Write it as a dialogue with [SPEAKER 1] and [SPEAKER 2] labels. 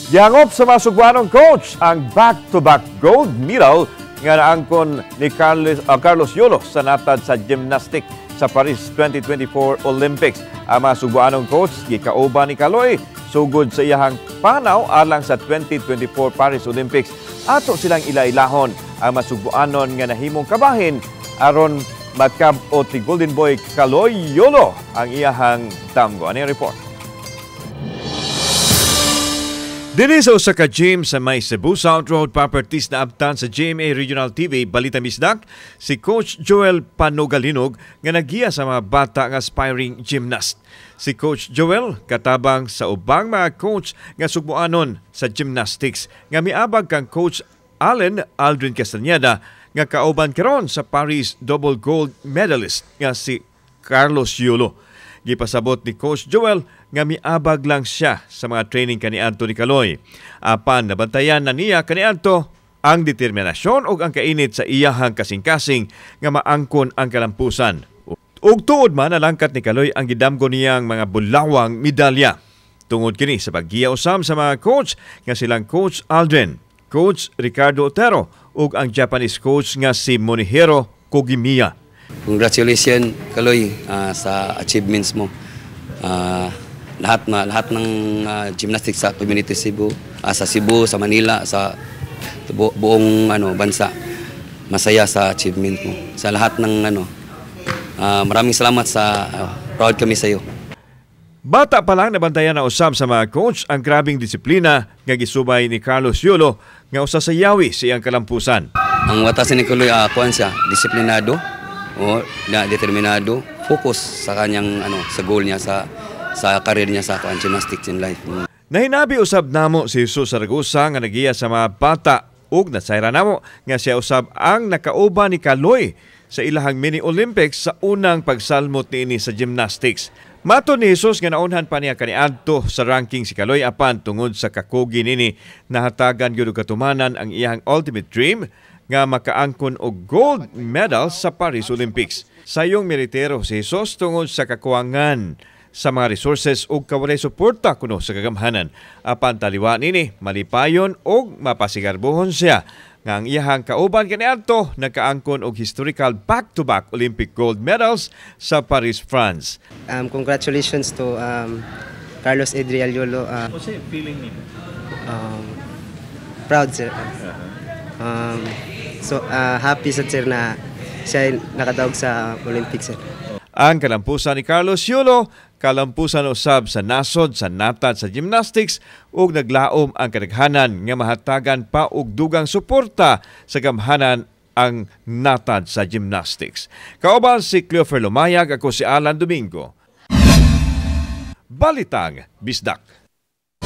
[SPEAKER 1] Gihangop sa mga Sugbuanong coach ang back-to-back gold medal nga naangkon ni Carlos Yulo sa natad sa gymnastic sa Paris 2024 Olympics. Ang mga Sugbuanong coach gikauban ni Kaloy sugod sa iyahang panaw alang sa 2024 Paris Olympics. Ato silang ilailahon ang mga Sugbuanon nga nahimong kabahin aron makab-ot ni Golden Boy Kaloy Yulo ang iyahang damgo. Ano yung report? Dini sa usa ka gym sa may Cebu South Road Properties na abtan sa GMA Regional TV Balita Bisdak si Coach Joel Panogalinog nga nagiya sa mga bata nga aspiring gymnast. Si Coach Joel katabang sa ubang mga coach nga sugbuanon sa gymnastics nga miabag kang Coach Allen Aldrin Castañeda nga kauban karon sa Paris double gold medalist nga si Carlos Yulo. Gipasabot ni Coach Joel nga miabag lang siya sa mga training kaniadto ni Kaloy. Apan nabantayan na niya kaniadto ang determinasyon ug ang kainit sa iyahang kasing-kasing nga maangkon ang kalampusan. Ug tuod man nalangkat ni Kaloy ang gidamgo niyang mga bulawang medalya. Tungod kini sa paggiya usab sa mga coach nga silang Coach Aldrin, Coach Ricardo Otero ug ang Japanese coach nga si Munehiro Kugimiya.
[SPEAKER 2] Congratulations, Kaloy, sa achievements mo. Lahat ng gymnastics sa community Cebu, sa Cebu, sa Manila, sa buong bansa, masaya sa achievement mo. Sa lahat ng maraming salamat sa proud kami sa iyo.
[SPEAKER 1] Bata pa lang, nabantayan na usab sa mga coach ang grabing disiplina nga gisubay ni Carlos Yulo nga usa sa yawi sa iyang kalampusan.
[SPEAKER 2] Ang watasan ni Kaloy, kuan siya, disiplinado, o na determinado, focus sa kanyang sa goal niya sa career niya sa kuan gymnastics in life.
[SPEAKER 1] Nahinabi usab namo si Jesus Saragosa nga nagiya sa mga bata ug nasayran namo nga siya usab ang nakauban ni Kaloy sa ilahang mini Olympics sa unang pagsalmot niini sa gymnastics. Matod ni Jesus nga naunhan pa niya kaniadto sa ranking si Kaloy, apan tungod sa kakugi nini nahatagan gyud og katumanan ang iyang ultimate dream nga makaangkon og gold medal sa Paris Olympics. Sayong meritero si Jesus tungod sa kakuwangan sa mga resources ug kawalay suporta kuno sa kagamhanan. Apan taliwa nini, malipayon ug mapasigarbohon siya nga ang iyahang kauban kaniadto nakaangkon og historical back-to-back Olympic gold medals sa Paris, France.
[SPEAKER 3] Congratulations to Carlos Adriel Yulo.
[SPEAKER 4] What's yung feeling nimo?
[SPEAKER 3] Proud, sir. So happy sa sir na siya nakadaog sa Olympics, sir.
[SPEAKER 1] Ang kalampusan ni Carlos Yulo, kalampusan usab sa nasod sa natad sa gymnastics ug naglaom ang kadaghanan nga mahatagan pa og dugang suporta sa gamhanan ang natad sa gymnastics. Kauban si Cleofer Lumayag, ako si Alan Domingo. Balitang Bisdak.